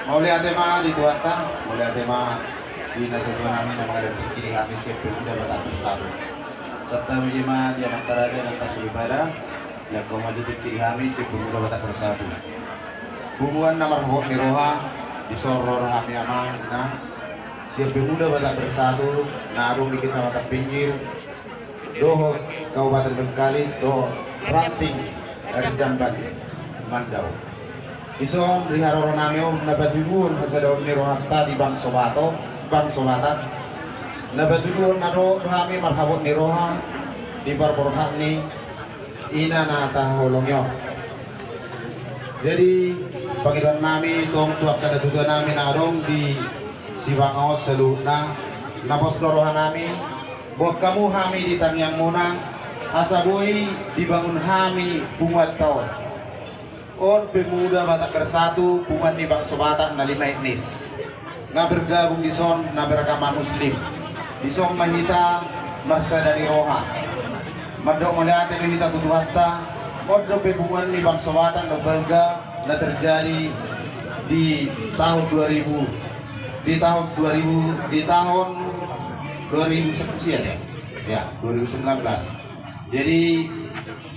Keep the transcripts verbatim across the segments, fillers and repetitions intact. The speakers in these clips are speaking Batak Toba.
Mauliate ma di Tuhanta, mauliate ma di natuatua nami na mangadopi tingki di hami sian Pemuda Batak Bersatu. Santabi ma di amanta raja, inanta soripada, na mangadopi tingki di hami sian Pemuda Batak Bersatu. Punguan na marhabot ni roha, dison ro hami amang inang sian Pemuda Batak Bersatu na adong di Kecamatan Pinggir dohot Kabupaten Bengkalis dohot Ranting dari Jamban Mandau. Dison di haroro nami on na patuduhon hasadaon ni rohanta di bangso Batak, bangso Batak. Na patuduhon na dohot hami marhabot ni roha di parborhat ni ina na tahaholongi on. Jadi pangidoan nami tong tu angka natuatua nami na adong di sibanga on saluhutna, na pos do roha nami, boan hamu hami di tangiangmuna, asa boi dibangun hami punguanta on. On Pemuda Batak Bersatu, punguan ni bangso Batak na lima etnis. Nga bergabung dison na beragama Muslim. Dison ma hita marsada ni roha. Mandok mauliate do hita tu Tuhanta. On dope punguan ni bangso Batak na balga na terjadi di tahun dua ribu, di tahun dua ribu, di tahun dua ribu sekian ya? Ya, dua ribu sembilan belas. Jadi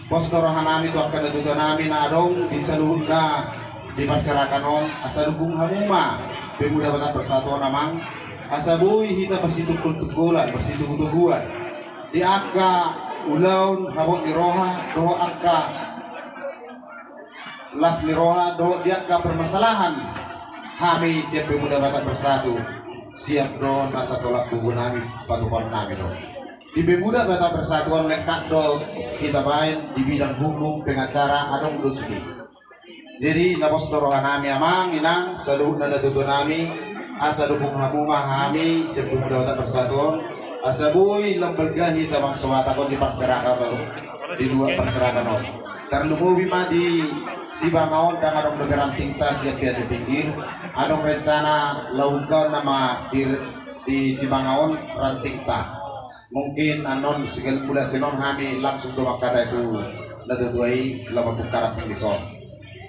pos do roha nami tu angka natuatua nami na adong di saluhutna di parserakan on, asa dukung hamu ma Pemuda Batak Bersatu on amang, asa boi hita marsitungkoltungkolan, marsitogutoguan di angka ulaon habot ni roha dohot angka las ni roha dohot di angka permasalahan. Hami sian Pemuda Batak Bersatu siap do on, asa tolap gogo nami patupaon nami do. Di Pemuda Batak Bersatu on lengkap do hita baen di bidang hukum, pengacara, adong do sude. Jadi na pos do roha nami amang inang saluhutna natuatua nami, asa dukung hamu ma hami sian Pemuda Batak Bersatu on, asa boi lam balga hita bangso Batak on di parserakan on, di dua parserakan on. Tarlumobi ma di sibanga on, ndang adong dope rantingta sian Piacu Pinggir, adong rencana laho ungkap nama di, di sibanga on rantingta. Mungkin annon siganup mula sian on hami langsung do mangkatai tu natuatua i laho mambuka ranting dison.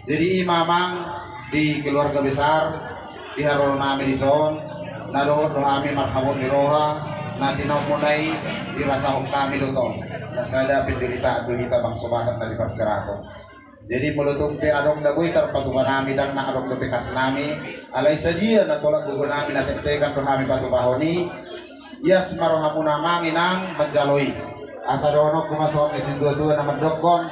Jadi i ma amang di keluarga besar di haroro nami dison, na dohot do hami marhabot ni roha, na tinaonmuna i dirasahon hami do tong, na sada penderitaan do hita bangso Batak na di parserakan. Jadi molo tung pe adong na boi tarpatupa nami, ndang na adong dope kas nami, alai sadia na tolap gogo nami na tektekan do hami patupahon i. Ias ma rohamuna amang inang manjalo i. Asa dohononku ma songon ni situatua na mandokkon,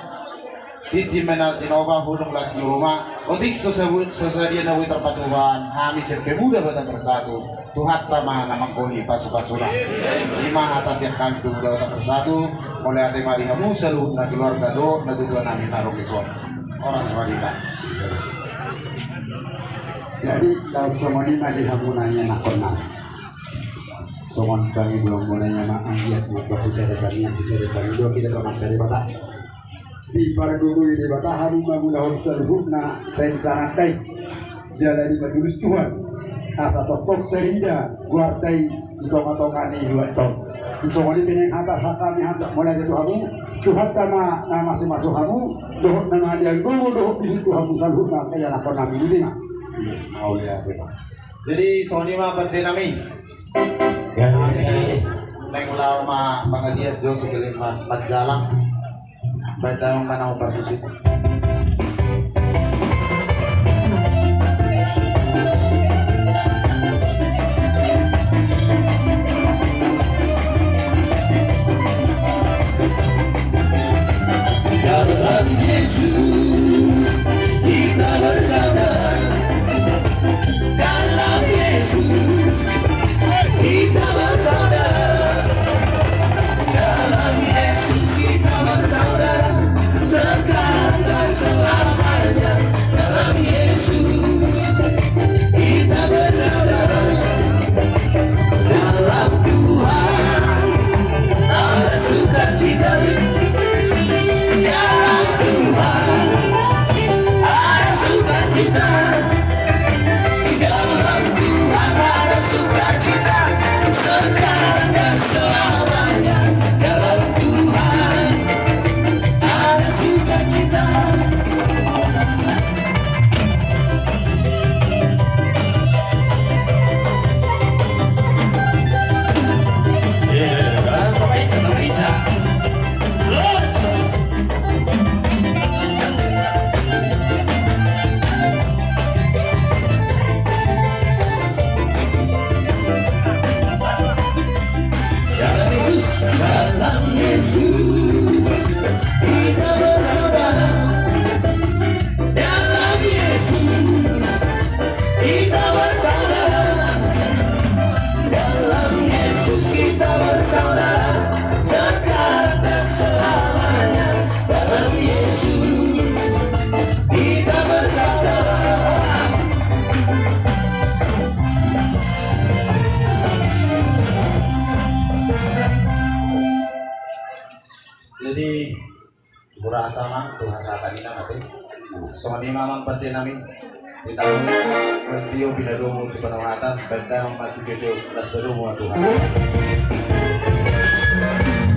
tintin ma na tinopa, hudung las ni ruma. Otik so sadia na boi tarpatupa hami sian Pemuda Batak Bersatu, Tuhanta ma na manggohi pasupasuna. I ma hata sian hami Pemuda Batak Bersatu. Mauliate ma di hamu saluhutna keluarga dohot natuatua nami na adong dison. Horas ma di hita. Jadi songon i ma di hamu na ianakhon nami. Songon pangidoanmuna i ma, anggiat ma sisada tangiang sisada pangidoan, di hadapan Debata. Dipargogoi Debata hamu mangulahon saluhutna rencananta i. Jala dipatulus Tuhan asa tongtong tarida goarta i di tongatonga ni luat on. Songon i pe naeng hata sian hami, hami mauliate tu hamu. Tuhanta ma na mamasumasu hamu dohot na mangaliangomo dohot bisuk tu hamu saluhutna ianakhon nami. Jadi songon i ma pande nami. Naeng laho ma pangadian jo, sigeleng ma manjalang. Baen damang ma na hombar tusi. Dalam Yesus kita bersaudara. Dalam Yesus kita bersaudara. Dalam Yesus kita bersaudara. Sekarang dan Kita bersaudara dalam Yesus, kita bersaudara sekarang dan selamanya dalam Yesus. Kita bersaudara. Jadi, hurasa ma tu hasahatan i nang ate. Songon i ma amang pande nami. Titahon ma tio pinadomu tu panawata, banda ma sitio las padomu ma Tuhan.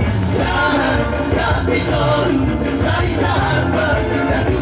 Sahat, sahat pison, sari sahat,